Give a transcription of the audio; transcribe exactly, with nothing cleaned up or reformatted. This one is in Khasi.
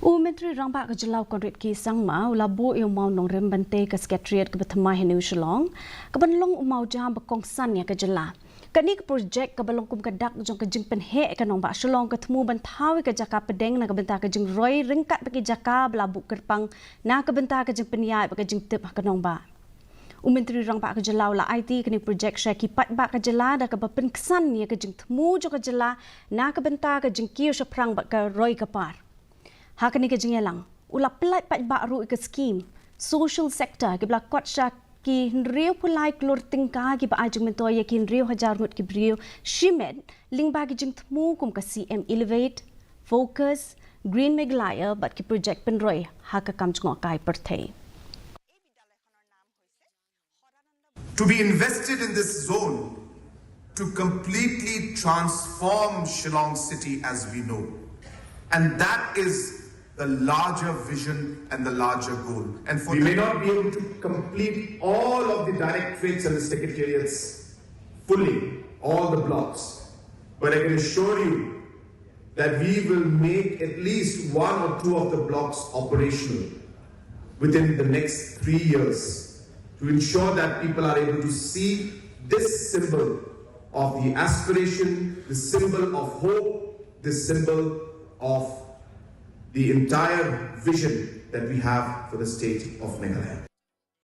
U Myntri Rangbah ka Jylla u Conrad K Sangma u la buh ïa u mawnongrim ban tei ka Secretariat kaba thymmai ha New Shillong, kaban long u mawjam ba kongsan ïa ka jylla. Kane ka projek kaba long kum ka dak jong ka jingpynheh ïa ka nongbah Shillong ka thmu ban thaw ïa ka jaka pdeng na ka bynta ka jingroi ryngkat bad ki jaka ba la buh kyrpang na ka bynta ka jingpynïaid bad ka jingtip ha ka nongbah. U Myntri Rangbah ka Jylla u la aiti ïa kane ka projek sha ki paidbah ka jylla da kaba pynksan ïa ka jingthmu jong ka jylla na ka bynta ka jingkiew shaphrang bad ka roi ka par. Ha kane ka jingïalang u la pynlait paidbah ruh ïa ka skim social sector kiba la kot sha ki hynriewphew lai klur tyngka kiba ai jingmyntoi ïa ki hynriew hajar ngut ki briew shimet lyngba ki jingthmu kum ka C M Elevate, Focus, Green Meghalaya bad ki projek pynroi ha ka kam jngohkai pyrthei. To be invested in this zone to completely transform Shillong City as we know. And that is the larger vision and the larger goal. And for we may not be able to complete all of the directorates and the secretariats fully, all the blocks. But I can assure you that we will make at least one or two of the blocks operational within the next three years to ensure that people are able to see this symbol of the aspiration, the symbol of hope, the symbol of the entire vision that we have for the state of Meghalaya.